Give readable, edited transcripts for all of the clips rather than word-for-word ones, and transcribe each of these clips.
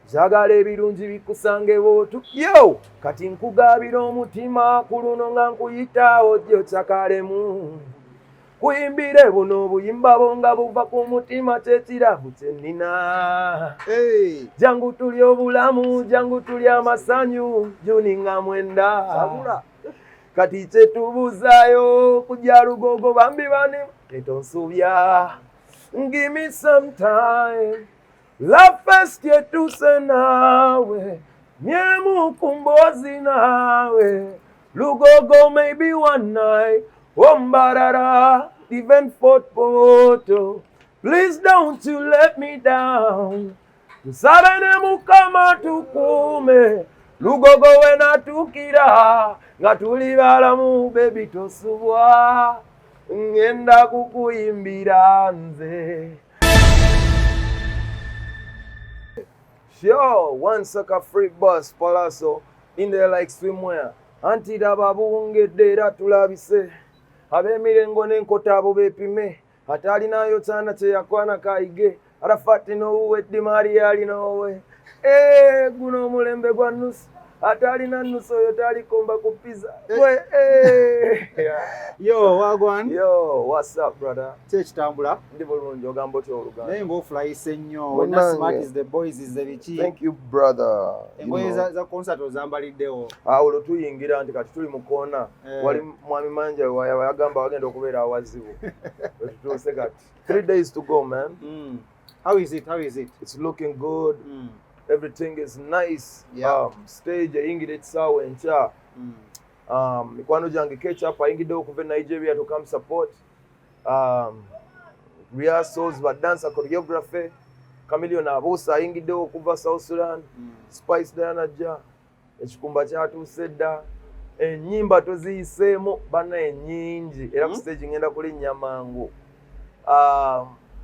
Njagala ebirungi bikusangewo tu yo kati nkugabira omutima ku luno nga nkuyita ojjo kyakalemu kuyimbire buno obuyimba bwo nga buva ku mutima kyekirabu kye nnina. Hey. Jangu tuli obulamu, jangu tuli amasanyu, Juni nga 9. Sabula. Kati kyetubuuzaayo kujja Lugogo bambi bani tetonsubya. Give me some time. Love Fest yetuuse naawe, myemu ku mboozi naawe. Lugogo maybe one night, Mbarara, even Fort Portal. Please don't you let me down. Tusabe ne Mukama tukuume. Lugogo we natuukira nga tuli balamu, baby tosubwa. Ngenda kukuyimbira nze. Sure, one sucker free bus Pallaso in there like swimwear. Anti raba buwungedde era tulabise. Ab'emirengo n'enkota abo beepime. Ate alinayo kyana kye yakwana kayige. Arafati n'owuwe Dimari alina owuwe. Guno omulembe gwa nnusu. Ate alina nnusu oyo talikomba ku pizza. We, eh. Yo, wagwan. Yo, what's up, brother? Ki ekitambula? Ndi bulungi, ogamba otya oluganda? Naye ng'ofulayise nnyo. Munnange. Wena smart is the boys is the biki. Thank you, brother. You Engoye know. za concert ozambaliddewo. Awo olwo tuyingira nti kati tuli mu koona. Eh. Wali mwami manja we yagamba wagenda okubeera awazibu. Wetutuuse kati. 3 days to go, man. How is it? How is it? It's looking good. Everything is nice. Yeah. Stage eyingira ekisaawe enkya. Mikwano gyange Ketchup ayingiddewo okuva e Nigeria to come support. Rehearsals, ba dancer, choreography. Chameleone abuusa ayingiddewo okuva South Sudan. Spice Diana ajja. Ekikumba kyatuuse dda. Ennyimba toziyiseemu bana ennyingi era ku stage ngenda kulinnya mangu.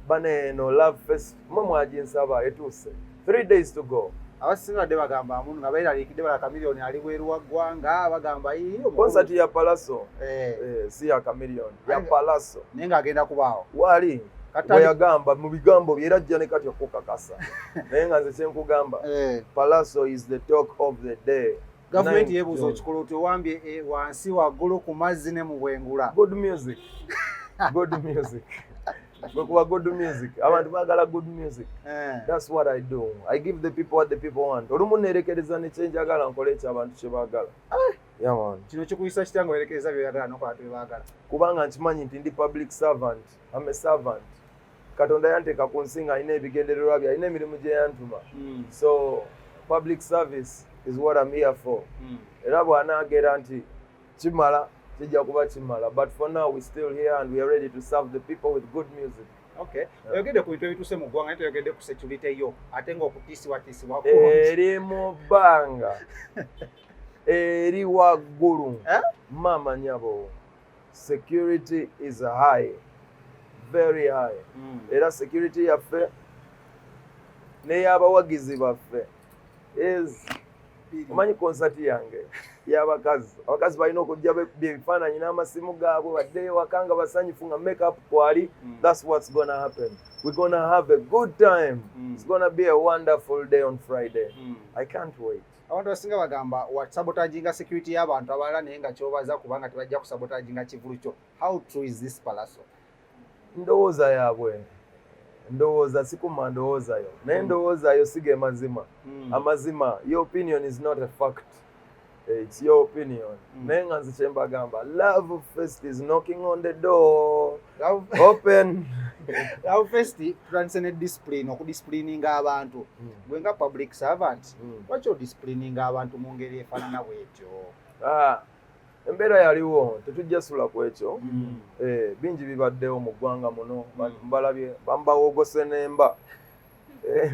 Bana eno Love Fest mwe mwaginsaba etuuse. 3 days to go. Abasinga badde bagamba amuntu nga beeraliikidde bala Chameleone ali bweru wa ggwanga bagamba ii, omukulu. Concert ya Pallaso. Eh. Si ya Chameleone, ya Aye. Pallaso. Naye ng'agenda kubaawo. Wali. Kati Bwe yagamba mu bigambo bye era ajja ne kati okukakasa. Naye nga nze kye nkugamba. Eh. Pallaso is the talk of the day. Gavumenti Nine yeebuuza June. okikola otyo owambye, wansi waggulu ku mazzi ne mu bwengula. Good music. Good music. Bwe kuba good music. Abantu baagala good music. Eh. That's what I do. I give the people what the people want. Olumu neerekereza ne kye njagala nkole ekyo abantu kye baagala. Yeah, man. Kino kikuyisa kitya nga weerekereza by'oyagala n'okola bye baagala? Kubanga nkimanyi nti ndi public servant. I'm a servant. Katonda yanteeka ku nsi ng'alina ebigendererwa bye, alina emirimu gye yantuma. So public service is what I'm here for. Era bw'anaagera nti kimala, kijja kuba kimala. But for now we still here and we are ready to serve the people with good music. Okay. Yeah. Oyogedde ku bintu ebituuse mu ggwanga naye toyogedde ku security yo ate ng'okutiisibwatiisibwa kungi. Eri mu bbanga. Eri waggulu. Eh? Maama nnyabo. Security is high. Very high. Era security yaffe n'ey'abawagizi baffe is omanyi concert yange y'abakazi. Abakazi balina okujja beekubye ebifaananyi n'amasimu gaabwe baddeyo waka nga basanyufu nga makeup kwali. That's what's gonna happen. We're gonna have a good time. It's gonna be a wonderful day on Friday. I can't wait. Abantu abasinga bagamba wasabotaginga security y'abantu abalala naye nga kyobaza kubanga tebajja kusabotaginga kivulu kyo. How true is this, Pallaso? Ndowooza yaabwe. Ndowooza sikuma ndowooza yo. Naye ndowooza yo si ge mazima. Amazima, your opinion is not a fact. It's your opinion. Naye nga nze kye mbagamba, Love Fest is knocking on the door. Open. Love Fest tutandise ne discipline, okudisciplininga abantu. Gwe nga public servant, lwaki odisciplininga abantu mu ngeri efaanana bw'etyo? Embeera yaliwo, tetujja sula ku ekyo. Bingi bibaddewo mu ggwanga muno. Mbalabye bambawogose n'emba.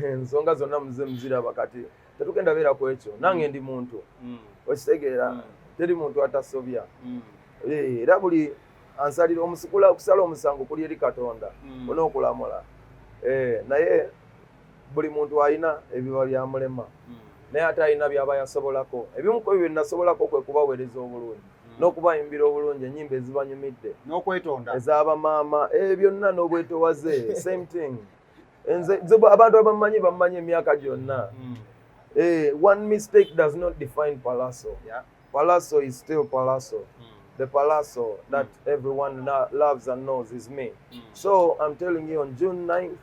Ensonga zonna muze muziraba kati tetugenda beera ku ekyo. Nange ndi muntu. Okitegeera, teri muntu atasobya. Era buli ansalira omusikula okusala omusango kuli eri Katonda. Onookulamula. Naye buli muntu alina ebiba byamulema. Naye ate alina by'aba yasobolako. Ebimu ku ebyo bye nasobolako kwe kubaweereza obulungi. N'okubayimbira obulungi ennyimba ezibanyumidde. N'okwetonda. Ez'abamaama, byonna n'obwetowaze. Same thing. Nze abantu abamanyi bamanyi emyaka gyonna. One mistake does not define Pallaso. Pallaso is still Pallaso. The Pallaso that everyone loves and knows is me. So I'm telling you, on June 9th,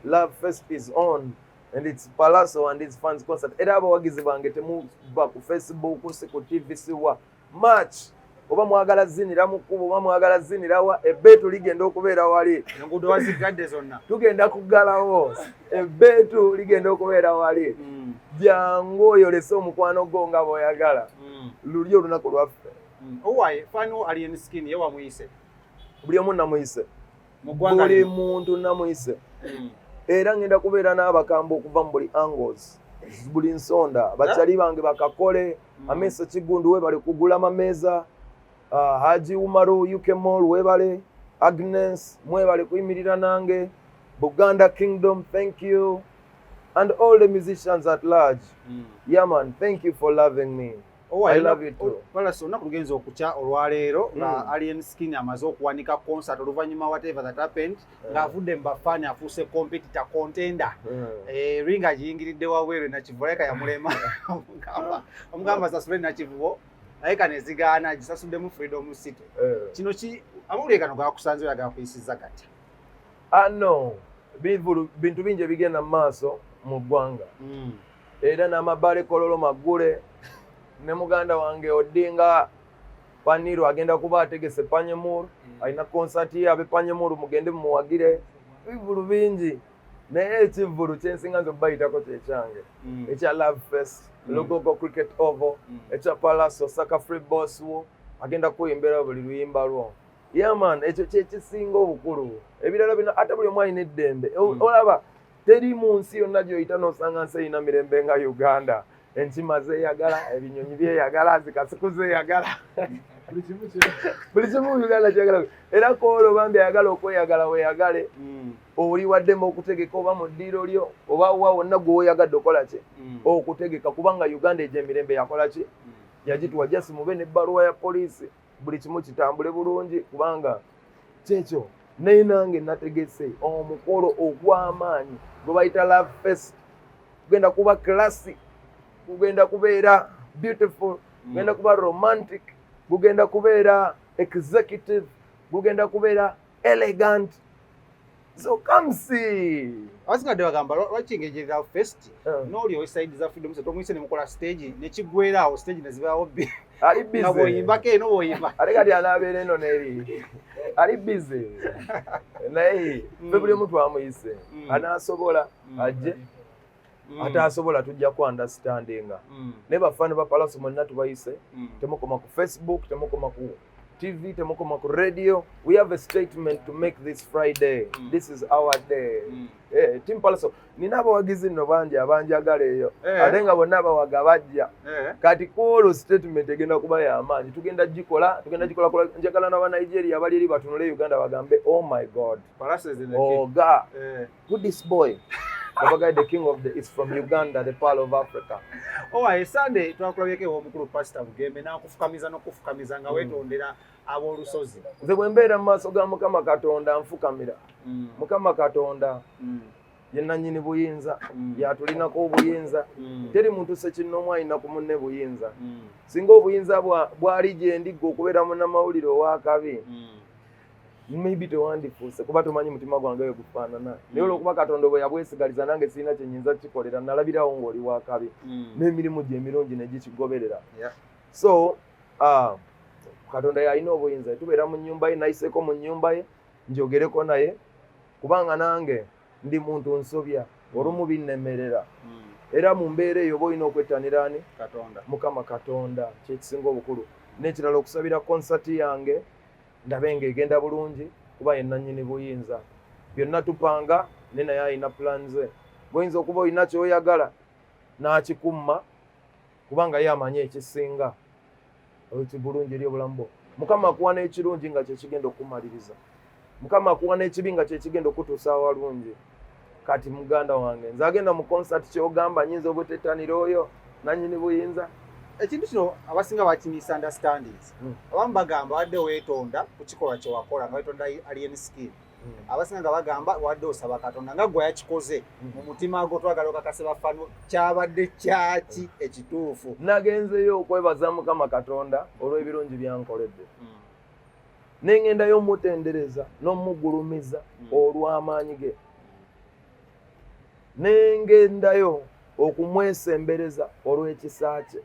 Love Fest is on, and it's Pallaso and his fans concert. Era abawagizi bange, temuva ku Facebook, si ku TV, siwa March. Oba mwagala zinira mu kkubo, oba mwagala zinirawa, ebbeetu ligenda okubeera wali. Enguudo wazigadde zonna. Tugenda kuggalawo, ebbeetu ligenda okubeera wali. Jangu oyolese omukwano gwo nga bw'oyagala. Luli olunaku lwaffe. Owaye, fan wo Alien Skin ye wamuyise? Buli omu namuyise. Mu ggwanga Buli lino. muntu namuyise. Era ngenda kubeera n'abakambwe okuva mu buli angles, buli nsonda. Bakyali bange bakakole. Amesa Kigundu, webale kugula mameeza. Haji Umaru, UK Mall, webale. Agnes, mwebale kuyimirira nange. Buganda Kingdom, thank you, and all the musicians at large. Yeah man, thank you for loving me. Owaye, I love you too. Pallaso, olunaku lugenza okukya olwaleero nga Alien Skin amaze okuwanika concert oluvannyuma whatever that happened, ng'avudde mu bafaani, afuuse competitor, contender. Ringa agiyingiridde wabweru. Nakivubo alabika yamulema. Omugamba sasule Nakivubo, naye kano ezigaana agisasuddemu Freedom City. Kino ki, amawulire gano gakusanze era gakuyisizza gatya? Ah, no, bivulu bintu bingi ebigenda mu maaso mu ggwanga. Era n'amabaale Kololo maggule, ne muganda wange Odinga Paniru agenda kuba ategese Panyemur, alina konsati ye. Abe Panyemur, mugende mumuwagire. Bivulu bingi, naye ekivulu kyensinga nze obayitako kyekyange ekya Love Fest, Lugogo Cricket Oval, ekya Pallaso Saka Free Boss wo agenda kuyimbira buli luyimba lwo. Yeah man, ekyo kyekisinga obukulu. Ebirala bino ate buli omu alina eddembe. Olaba teri mu nsi yonna gy'oyita n'osanga nsi erina mirembe nga Uganda. Enkima zeeyagala, ebinyonyi byeyagala, zikasuku zeeyagala, buli kimu Uganda kyeyagala. Era koolo bambi ayagala okweyagala weeyagale. Oli waddembe okutegeka oba mu ddiiro lyo oba wa wonna gwe weeyagadde okola ki, okutegeka, kubanga Uganda egyo emirembe yakola ki, yagituwa. Just mube n'ebbaluwa ya poliisi, buli kimu kitambule bulungi, kubanga kyekyo. Naye nange nategese omukolo ogw'amaanyi gwe bayita Love Fest. Gugenda kuba classy, gugenda kubeera beautiful, gugenda kuba romantic, gugenda kubeera executive, gugenda kubeera elegant. So come see. Abasigadde bagamba lwaki ngeri fest n'oli owe side za Freedom City tomuyise ne mukola stage nekiggwera awo, stage ne zibaawo bbiri Ali nga busy. Bw'oyimbako eno, bw'oyimba. Ate kati anaabeera eno n'eri, ali busy. Naye ffe buli omu twamuyise. Anaasobola ajje, ataasobola tujja ku understandinga. Naye bafaani ba Pallaso mwenna tubayise. Temukoma ku Facebook, temukoma ku TV, temukoma ku radio. We have a statement to make this Friday. This is our day. Team Pallaso, nina abawagizi nno bangi abanjagala eyo. Ate nga bonna abawaga bajja. Kati kwolwo statement egenda kuba y'amaanyi, tugenda gikola, tugenda gikola njagala n'Abanigeria bali eri batunule Uganda bagambe, "Oh my God." Pallaso is in the king. Oga, who this boy? Babaga, the king of the is from Uganda, the pearl of Africa. Owaye, Sunday twakulabyeko ew'omukulu Pasita Bugembe n'akufukamiza n'okufukamiza nga weetondera ab'olusozi. Nze bwe mbeera mu maaso ga Mukama Katonda nfukamira. Mukama Katonda ye nannyini buyinza, yatulinako obuyinza. Teri muntu sekinnoomu alina ku munne buyinza. Singa obuyinza bwali gye ndigga okubeera munnamawulire ow'akabi, maybe tewandifuuse, kuba tomanyi mutima gwange we gufaanana. Naye olwokuba Katonda bwe yabwesigaliza, nange sirina kye nyinza kikolera. Nalabirawo ng'oli wakabi n'emirimu gye emirungi ne gikigoberera. So Katonda yalina obuyinza. Tubeera mu nnyumba ye, nayiseeko mu nnyumba ye njogereko naye, kubanga nange ndi muntu nsobya, olumu binnemerera. Era mu mbeera eyo oba olina okwettanira ani? Katonda. Mukama Katonda, kyekisinga obukulu. N'ekirala, okusabira konsati yange ndabe ng'egenda bulungi, kuba ye nannyini buyinza. Byonna tupanga ne naye alina plan ze. Bwoyinza okuba olina kyoyagala n'akikumma, kubanga ye amanyi ekisinga bulungi eri obulamu bwo. Mukama akuwa n'ekirungi nga kyekigenda okumaliriza, Mukama akuwa n'ekibi nga kyekigenda okutuusa awalungi. Kati muganda wange, nze agenda mu concert, kyogamba nyinza obutettanira oyo nannyini buyinza? Ekintu kino abasinga bakimisunderstandings. Abamu bagamba wadde weetonda ku kikolwa kye wakola nga weetonda Alien Skin. Abasinga nga bagamba wadde osaba Katonda nga gwe yakikoze mu mutima gwo, twagala okakase bafano kyabadde kyaki ekituufu. Nagenzeyo okwebaza Mukama Katonda olw'ebirungi byankoledde, nengendayo omutendereza n'omugulumiza olw'amaanyi ge, nengendayo okumwesembereza olw'ekisa kye,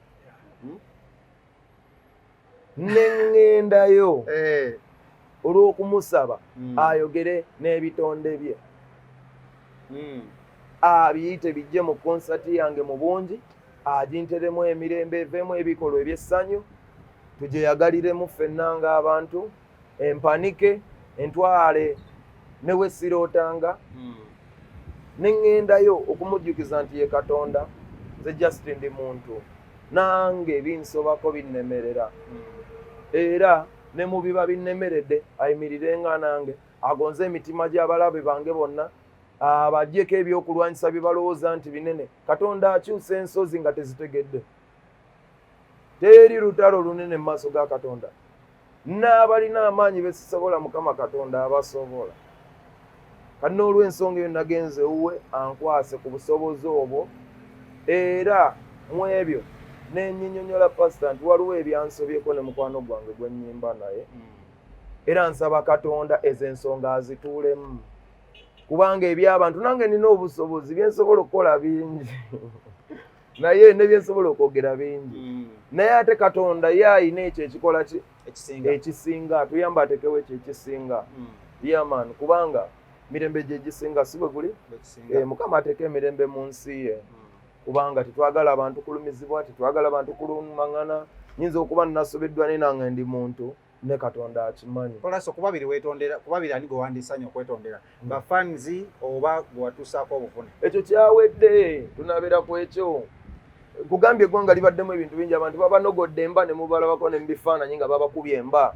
nengendayo olw'okumusaba ayogere n'ebitonde bye, abiyite bijje mu konsati yange mu bungi, aginteremu emirembe, eveemu ebikolwa eby'essanyu, tugyeyagaliremu ffenna ng'abantu, empanike entwale ne we sirootanga. Neŋŋendayo okumujjukiza nti ye Katonda, nze just ndi muntu, nange binsobako binnemerera, era ne mu biba binnemeredde ayimirirenga nange, agonze emitima gy'abalabe bange bonna, abaggyeko ebyokulwanyisa bye balowooza nti binene. Katonda akyusa ensozi nga tezitegedde. Teri lutalo lunene mu maaso ga Katonda. N'abalina amaanyi besisobola, Mukama Katonda abasobola. Kati n'olw'ensonga eyo nagenze ewuwe ankwase ku busobozi obwo, era mu ebyo nenyinyonyola pasita nti waliwo ebyansobyeko ne mukwano gwange gwe nnyimba naye, era nsaba Katonda ezo ensonga azituulemu, kubanga eby'abantu nange nina obusobozi, byensobola okukola bingi, naye ne byensobola okwogera bingi, naye ate Katonda ye ayina ekyo ekikola ki ekisinga, atuyamba atekewo ekyo ekisinga. Yeah man, kubanga mirembe gye gisinga, si bwe guli? Mukama ateeka emirembe mu nsi ye, kubanga tetwagala abantu kulumizibwa, tetwagala bantu kulumaŋŋana. Nyinza okuba nasobeddwa, naye nange ndi muntu, ne Katonda akimanyi. Pallaso, kubabiri wetondera, kubabiri ani gwe wandisanye okwetondera, bafans oba gwe watuusaako obuvune? Ekyo kyawedde, tunabeera ku ekyo. Kugambye eggwanga libaddemu ebintu bingi, abantu babanogodde emba ne mubalabako ne mubifaananyi nga babakubye emba.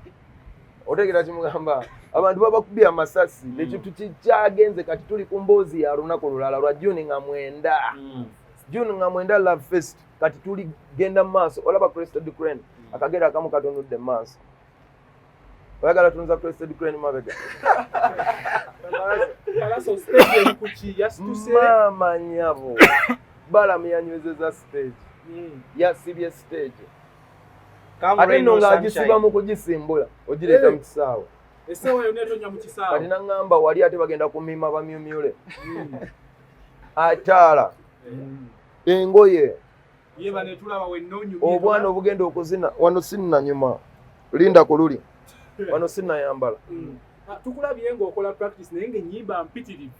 Otegera kimugamba, abantu babakubye amasasi, ekintu kikyagenze. Kati tuli ku mboozi ya lunaku lulala lwa Juni nga 9, Juni nga 9, Love Fest. Kati tuli genda mu maaso, olaba Crested Crane, akagere akamu katunudde mu maaso. Oyagala tunza Crested Crane mabega. Maama nyabo, Balamu yanywezeza stage, yasibye stage, ate nno ng'agisiba mu kugisimbula ogireeta mu kisaawe. Kati naŋŋamba wali ate bagenda kumima bamyumyule ataala engoye, obwana obugenda okuzina wano. Sinnanyuma, linda ku luli wano, sinnayambala. Tukulabye ng'okola practice, naye ng'ennyimba mpitirivu.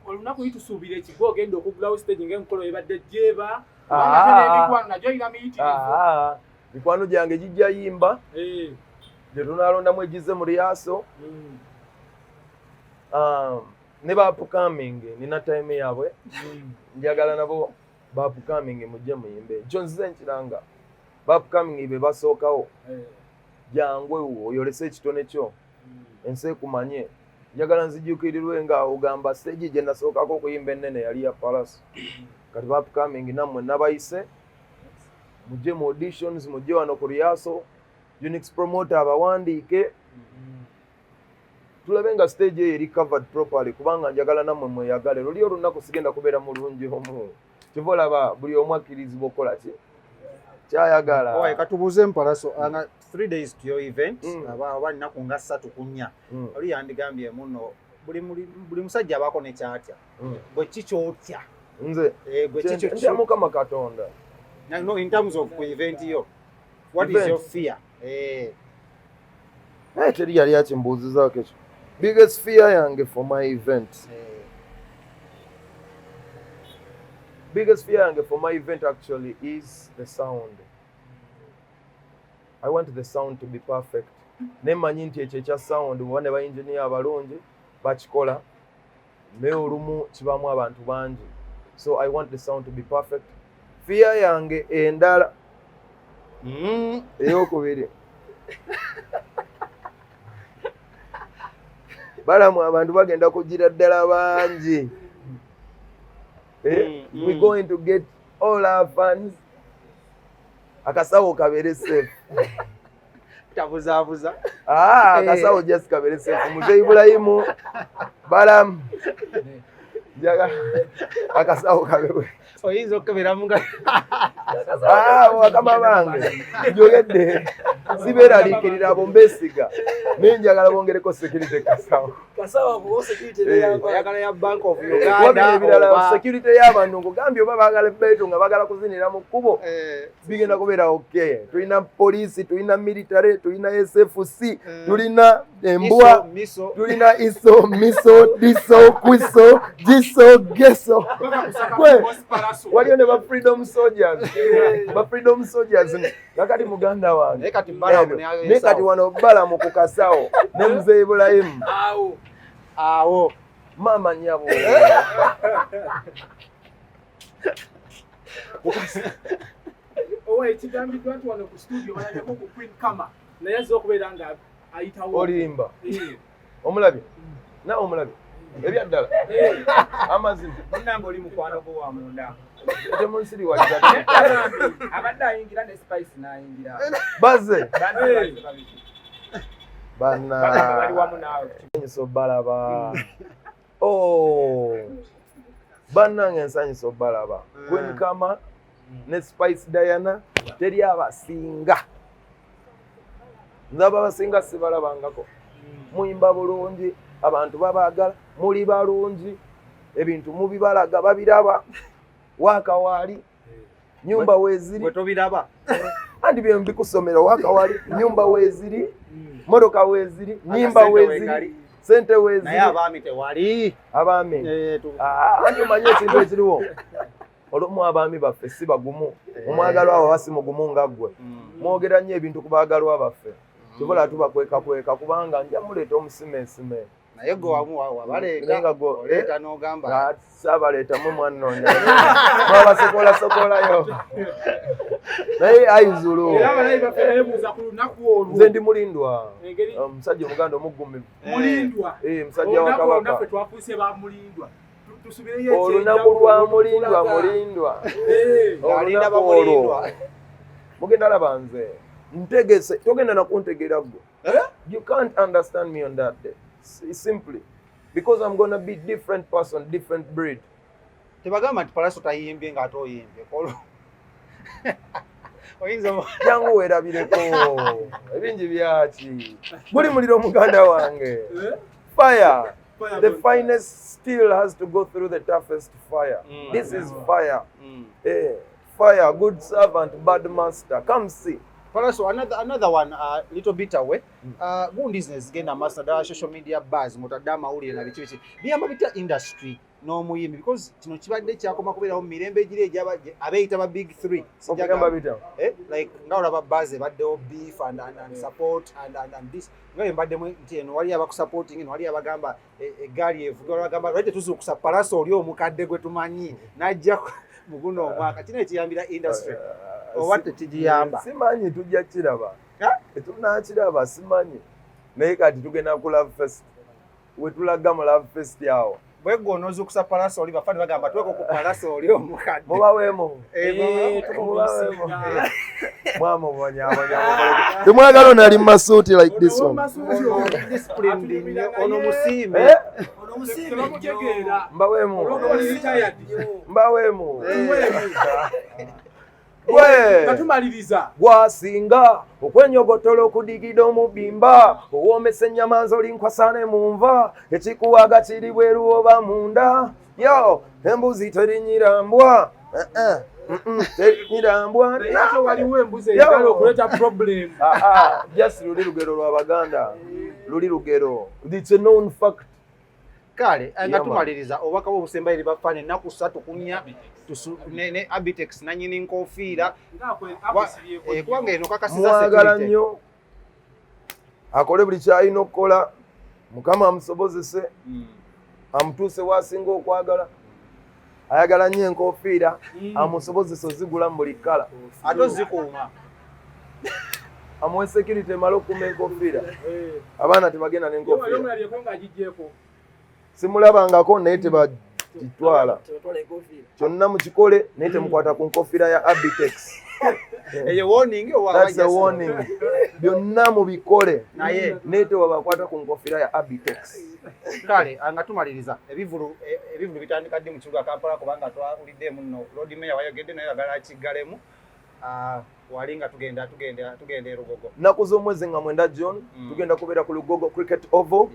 Olunaku litusuubira ekigo ogenda okugulawo stage ng'emikolo ebadde jeba, n'emikwano nagyo erina miyitirivu. Mikwano gyange gijja yimba gye tunaalondamu egize mu rehearsal, ne ba upcoming nina time yaabwe. Njagala nabo ba upcoming mujje muyimbe. Ekyo nzize nkiranga, ba upcoming be basookawo, jangu ewo oyolese ekitone kyo, ensi ekumanye. Njagala nzijukirirwe nga ogamba stage gye nasookako okuyimba ennene yali ya Pallaso. Kati ba upcoming nammwe nabayise, mujje mu auditions, mujje wano ku rehearsal, Unix promoter abawandiike, tulabe nga stage eyo eri covered properly, kubanga njagala nammwe mweyagale. Luli olunaku sigenda kubeera mulungi omu, kiva olaba buli omu akkirizibwa okukola ki kyayagala. Owaye, katubuuze Pallaso, nga 3 days to your event, oba nnaku nga 3 ku 4, oli yandigambye muno buli musajja abaako nekyatya. Gwe ki kyotya? Nze? Gwe ki ntya Mukama Katonda. No, in terms of ku event yo, what is your fear? Naye teri yali akimbuuzizaako ekyo. Biggest fear yange for my event, biggest fear yange for my event actually is the sound. I want the sound to be perfect. Nemmanyi nti ekyo ekya sound, bweba ne baingineer abalungi bakikola, naye olumu kibaamu abantu bangi, so I want the sound to be perfect. Fear yange endala eyokubiri, balamu abantu bagenda kugira ddala bangi. We going to get all our fans, akasawo kabeere safe. Tabuzaabuza. Akasawo just kabeere safe. Muzeeyi Ibulayimu Balamu, njagala akasawo kabewe. Oyinza okukeberamu nga Bakama bange njogedde, sibeeraliikirira, abo mbeesiga, naye njagala bongereko security kasawo. Oyagala ya Bank of Uganda? Ebirala, security y'abantu nkugambye, oba baagala ebbeetu nga baagala kuzinira mu kkubo, bigenda kubeera okay. Tulina poliisi, tulina military, tulina SFC, tulina embwa, tulina iso, miso, diso, kwiso, jiso, geso. Waliyo ne ba freedom soldiers, ba freedom soldiers. Kakati muganda wange, naye kati wano Balamu ku kasawo ne Muzeeyi Ibulayimu awo. Maama nyabo. Owa, ekigambiddwa nti wano ku studio balabyeko ku Queen Kama, naye azze okubeera nga ayitawo. Olimba. Omulabye nawe, omulabye ebyaddala, amazima? Munnange, oli mukwano gwo wa munda. Temunsiriwaliza. Abadde ayingira ne Spice n'ayingira. Baze. Bazze babiri. Bana. Bali wamu naawe. Nsanyusa obbalaba. Oh, bannange, nsanyusa obbalaba. Queen Kama ne Spice Diana, teri abasinga. Nze abasinga sibalabangako. Muyimba bulungi, abantu babaagala, muli balungi, ebintu mubibalaga, babiraba. Waaka waali, nyumba weeziri. Bwe tobiraba. Anti bye mbikusomera. Waaka wali, nyumba weeziri, motoka weeziri, nyimba Akasente weeziri, weekali. sente Naye weeziri. abaami tewali. Abaami? Anti omanyi ekintu ekiriwo, olumu abaami baffe si bagumu. Omwagalwa abo basi mugumu nga ggwe. Mwogera nnyo ebintu ku baagalwa baffe, tubola tubakwekakweka, kubanga nja muleeta omusimeesime. Naye gwe wamu Naye wabaleeta. nga gwe- Oleeta n'ogamba. Saabaleeta, mwe mwannoonya, mwabasokoolasokolayo. Naye aizulu. Era abalabi baffe beebuuza ku lunaku olwo. Nze ndi mulindwa. Engeri Omusajja omuganda omugumivu. Mulindwa. Musajja wa Olunaku olwo Kabaka. naffe twafuuse ba mulindwa. Tusubireyo. Olunaku lwa mulindwa, mulindwa. Ng'alinda Olunaku olwo bamulindwa. Mugenda laba nze ntegese. Togenda nakuntegeera gwe. You can't understand me on that day. Simply because I'm gonna be different person, different breed. Tebagamba nti Palaso tayimbye ng'ate oyimbye kolo oyinza Jangu weerabireko ebingi byaki. Guli muliro, muganda wange. Fire. The finest steel has to go through the toughest fire. This is fire. Fire. Good servant, bad master. Come see. Palaso, another one, little bit away. Gundi zino ezigenda maaso, naddala social media buzz, mutadde amawulire na biki biki, biyamba bitya industry n'omuyimbi? Because kino kibadde kyakoma kubeerawo mu mirembe egiri abeeyita ba big three. Okugamba bitya? Like nga olaba buzz ebaddewo, beef and support and this, nga bwe mbaddemu nti eno wali abakusupporting, eno wali abagamba eggaali evuga, wali abagamba lwaki tetuzuukusa Palaso oli omukadde gwe tumanyi n'ajja mu guno omwaka. Kino ekiyambira industry oba tekigiyamba? Simanyi, tujja kiraba. Ah? Tetunakiraba, simanyi, naye kati tugenda ku Love Fest. Wetulaga mu Love Fest awo. Bwegwe onoozuukusa Palaso oli, bafani bagamba tweko ku Palaso oli omukadde. Mubaweemu. Eh, Mubaweemu. Mwamubonyabonya, temwagala ono ali mumasuuti like this one. Ono disciplined nnyo, ono musiime. Eh? Tebamutegeera. Mbaweemu. Olwokuba oli retired. Mbaweemu. Nga Gwe tumaliriza. Gwasinga okwenyogotola, okudigida omubimba, owoomesa ennyama nze olinkwasane mu nva, ekikuwaga kiri bweru oba munda. Yo embuzi terinyira mbwa. Eh, eh, terinyira mbwa. Naye ate waliwo embuzi eyagala okuleeta problem. Ah, ah, just luli lugero lwa Baganda, luli lugero. It's a known fact. Kale nga Yeah, man. tumaliriza, obubaka bwe obusembayo eri bafani ennaku 3 ku 4 ne Abitex nanyini nkofiira. Kubanga eno kakasiza Mwagala security. nnyo, akole buli kyalina okukola, Mukama amusobozese, amutuuse wasinga okwagala. Ayagala nnyo enkofiira, amusobozese ozigula mu buli kkala. Ate ozikuuma. Amuwe security emale okukuuma enkofiira, abaana tebagenda n'enkofiira. Omulabyeko ng'agiggyeko? Simulabangako, naye tebagitwala. Tebatwala enkofiira. Kyonna mukikole, naye temukwata ku nkofiira ya Abitex. Eyo warning oba? That's a warning. Byonna mubikole. Naye Naye tewabakwata ku nkofiira ya Abitex. Kale nga tumaliriza, ebivulu bitandika ddi mu kibuga Kampala? Kubanga twawuliddemu nno Lord Mayor wayogedde naye agala akiggalemu. Ah, wali nga tugenda e Lugogo. Nnaku z'omwezi nga 9 June, tugenda kubeera ku Lugogo Cricket Oval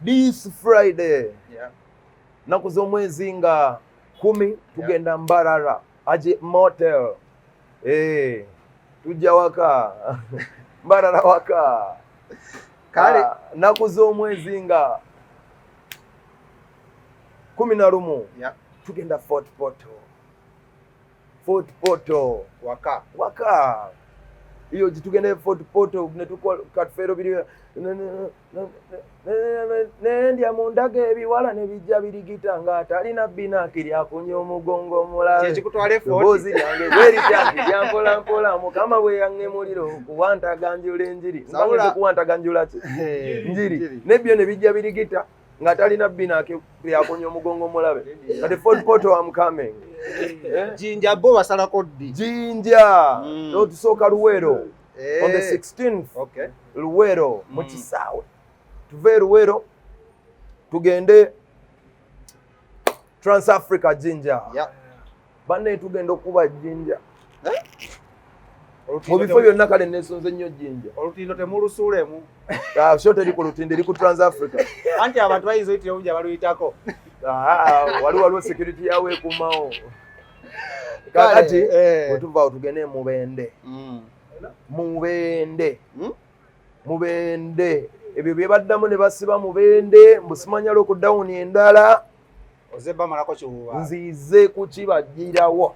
this Friday. Nnaku z'omwezi nga 10 tugenda Mbarara, Aje Motel. Eh, tujja waka, Mbarara waka. Kale. Ah, nnaku z'omwezi nga 11 tugenda Fort Portal. Fort Portal. Waka. Waka iyo tugenda Fort Portal netukola katufeero biri nendya mundaga ebiwala ne bijja birigita ng'atalina binaakiri akunya omugongo omulabe. Kyekikutwala e Fort. Eddoboozi lyange bwerityange lyampola mpola, Mukama bwe yaŋŋemulira okuwantaganjula enjiri. Sabula. Mbanze kuwantaganjula ki? Njiri. Njiri nebyo ne bijja birigita nga talina binaake lyakunya omugongo omulabe. Kati Fort Portal, am coming. Eh? Jinja bo basalako ddi? Jinja tusooka Luweero on the 16th. Luweero mu kisaawe. Tuve e Luweero tugende Trans-Africa Jinja. Banne, tugenda okuba Jinja mu bifo byonna. Kale nesonze nnyo Jinja. Olutindo temulusuulemu. Ah, sho teri ku lutindo, eri ku Trans-Africa. Anti abantu bayinza oyitira obujja baluyitako. Ah, waliwo security yawe ekumawo. Kakati Kale. bwe tugende Mubende. Mubende. Mubende ebyo bye baddamu ne basiba Mubende mbusimanya lockdown endala. Oze bamalako kiwuba. Nzize kukibagirawo.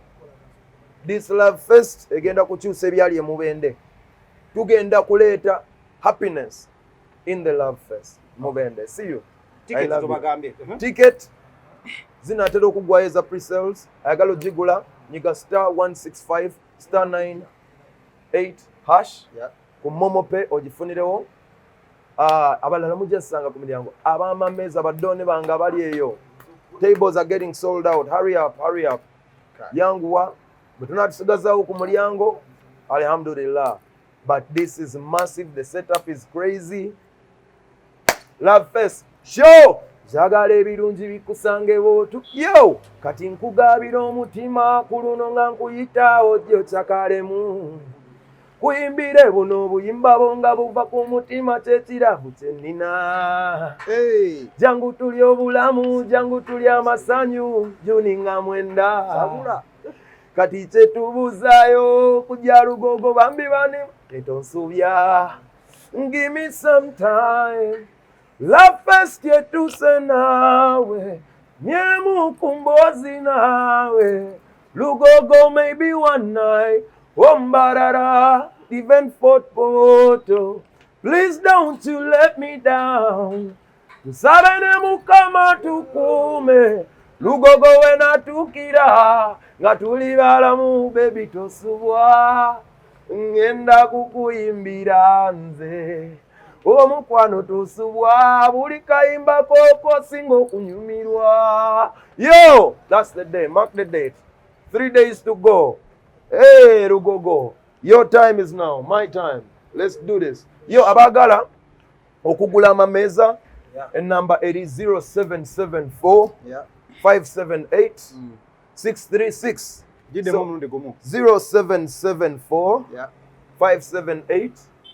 This Love Fest egenda kukyusa ebyali e Mubende. Tugenda kuleeta happiness in the Love Fest Mubende. See you. I Ticket love you. tobagambye. Ticket zinatera okuggwayo eza presales. Ayagala ogigula, nyiga *165*98# ku MoMo Pay ogifunirewo. Ah, abalala mujja nsanga ku miryango. Ab'amameeza, baddoone bange abali eyo, tables are getting sold out. Hurry up, hurry up. Yanguwa. Bwe tunatusigazaawo ku mulyango, alhamdulillah. But this is massive. The setup is crazy. Love Fest show. Njagala ebirungi bikusangewo tu yo. Kati nkugabira omutima ku luno nga nkuyitaawo jjo kyakalemu kuyimbire buno obuyimba bwo nga buva ku mutima, kyekirabu kyenina. Hey. Jangu tulya obulamu, jangu tulya amasanyu, Juni nga 9. Sabula. Kati kyetubuuzaayo kujja Lugogo bambi bane tetonsubya. Give me some time. Love Fest yetuse naawe nyemu kumbozi naawe Lugogo, maybe one night Mbarara, even Fort Portal. Please don't you let me down. Tusabe ne Mukama tukuume Lugogo we natukira nga tuli balamu. Baby, tosubwa, ngenda kukuyimbira nze omukwano. Tosubwa, buli kayimba koko singa okunyumirwa. Yo, that's the day. Mark the date. 3 days to go. Hey, Lugogo, your time is now my time. Let's do this. Yo, abaagala okugula amameeza, enamba eri 0774 578 636. Giddemu So- omulundi gumu. 0774 578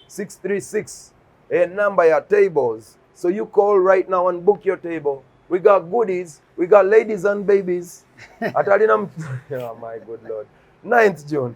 636, a number ya tables. So you call right now and book your table. We got goodies, we got ladies and babies. Atalina, oh my good Lord. 9th June.